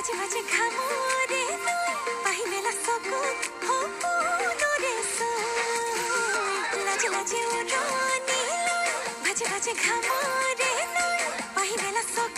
ভাজি ভাজি ঘামৰে নৈ, পাহি মেলা চকুত সপোনৰে ছৈ। লাজে লাজে উৰণি লৈ, ভাজি ভাজি ঘামৰে নৈ, পাহি মেলা চকুত।